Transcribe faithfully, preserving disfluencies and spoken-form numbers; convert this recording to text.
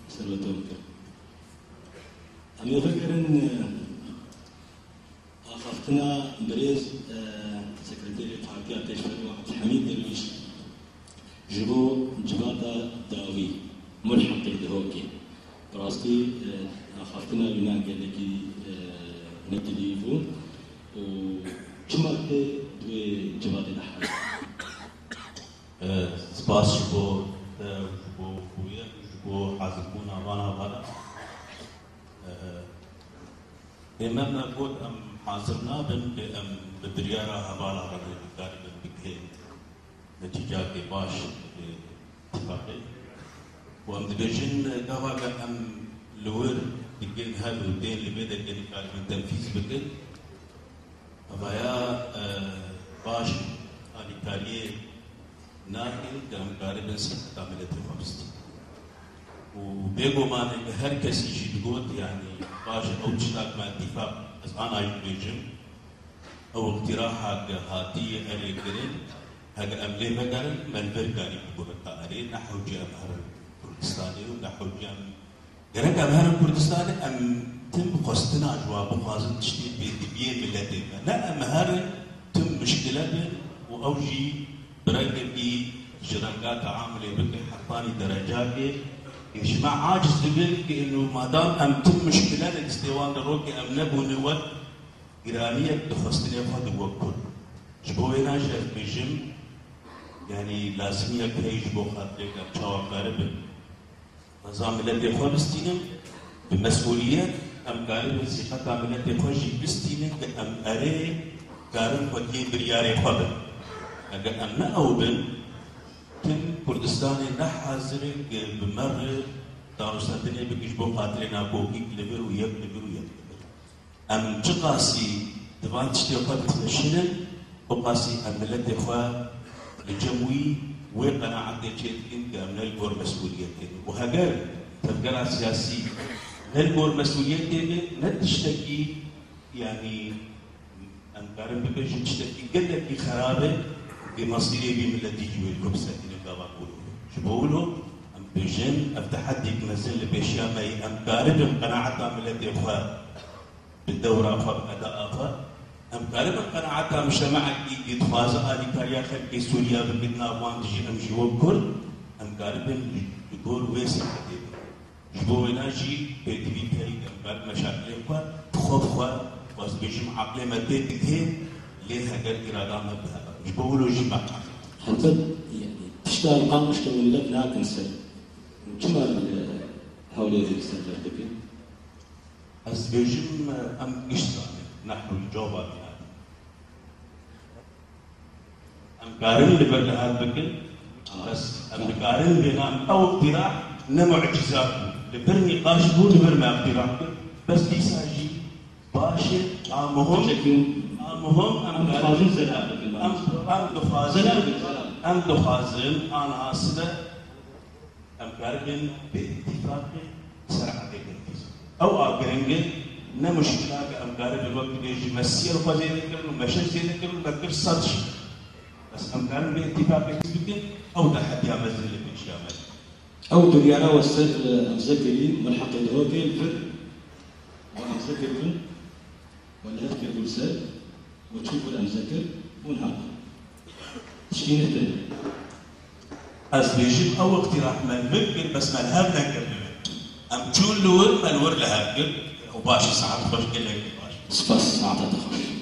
Serveto kir. Em ê vegerin, e, axaftina birêz, e, sekreterê Partiya Pêşmerge Abdulhamîd Derwîş ji bo civata dawî, Mulhiqê Dihokê. Bi rastî, e, axaftina wîna gelekî, e, netilî bû û çima tê di wê civatê de heye? E, spas ji bo te û ji bo xuya û ji bo hazirkirina vana vana. E, ê me me got em hazir nabin, lê em bi biryara hevala re rê bikaribin bigihên netîcakê baş, e, îtîfaqê. Û em dibêjin, gava ke em li wir digin hev û tên li vê derê nikaribin tenfîz bikin. Evaya, e, baş alîkariyê nake ke em karibin sîheta miletê xwe bistînin. Û bêguman e ke her kesî jî digot, yanî baş ew tişta ke me îtîfaq, ez ana jî dibêjim, ew îqtîraha ke hatiye erê kirin, heke em lê vegerin, me li vir karî biguhita erê, ne hewce em herin Kurdistanê û ne hewce em Gerek em herin Kurdistanê, em tim xwestina ji wan bixwazin tiştê pêdiviyê miletê me. Ne em herin tim mişkile bin û ew jî bi rengekî ji renga teamulê bike hetanî derecakê. Ê ji me aciz dibin ki êno madam em tim mişkile ne distê wan de rokê em nebûne wek giraniyek di xwestinê xwe di wek Kurd. Ji bo wêna jî ez dibêjim, yanî lazimiyek heye ji bo xatirê em çawa karibin Reza miletê xwe bistînin, bi mesûliyet em karibin sîqeta miletê xwe jî bistînin, ke em erê karin xwediyê biryarê xwe bin. Eger em ne ew bin, tim Kurdistanê ne hazir e, ke bi me re danûstendinê bike ji bo xatirê nakokî li vir û yek li vir û yek li vir. Em çiqasî di van tiştê xwe diteşînin, biqasî em miletê xwe li cem wî wê qenaetê çêdikin ke em ne li gor mesûliyetê ne. Û heger tevgera siyasî ne li gor mesûliyetê be, ne tiştekî, yanî em karin bibêjin tiştekî gelekî xerab e, ke mesîrê vî miletî jî wê li ku bisekine gava ku. Ji bo wilo em dibêjin ev tehedîk mezin li pêşiya me ye, em karibin qenaeta miletê xwe bi dewra xwe, bi edaa xwe. Em karibin qenaeta mujtemekî ku dixwaze alîkariya xelkê Sûriya bike di nav wan de jî em jî wek Kurd, em karibin li gor wê sîqetê bin. Ji bo wêna jî pêdivî teyî em karibin meşakilên xwe bi xwe bi xwe, ez dibêjim aqilê me tê digihê, lê heger îrada me bi hev e. Ji bo wilo jî me Helbet, yanî, tişta li qamûşke min lev nakin ser. Çima li Hewlêrê li ser lev dikin? Ez dibêjim, em giş zanin, nehw li cava vîna. Em karin li vir li hev bikin, bes em dikarin vêna em ew îqtîrah ne mucîzat bû. Li vir nîqaş bû, li vir me îqtîrah kir. Bes dîsa jî baş e, a muhim, Çekin. a muhim em Em karin, dixwazin zelal bikin, em, em dixwazin, Zelal bikin, zelal. em dixwazin, aniha sibe Em karibin bi îtîfaqê ser erdê tenfîz bikin. Ew a giring e, ne muşkila ke em karibin wek dibêjî me sî xwe zêde kirin û me şeş zêde kirin û me kir sed şer. Bes em karin bi îtîfaqê tenfîz bikin, ew tehediya mezin li pêşiya me. Ew biryara we ser, e, emze kirî, milheqê Dihokê li vir we emze kiribin. We li hev kir bû li ser, we çû vir emze kir, hûn hat. Tiştî nehtir. Ez dibêjim ew îqtîrah me li vir kir, bes me li hev nekir li vir. Em çûn li wir, me li wir li hev kir. Û baş e, saet xweş, gelekî baş. Spas, saeta te xweş.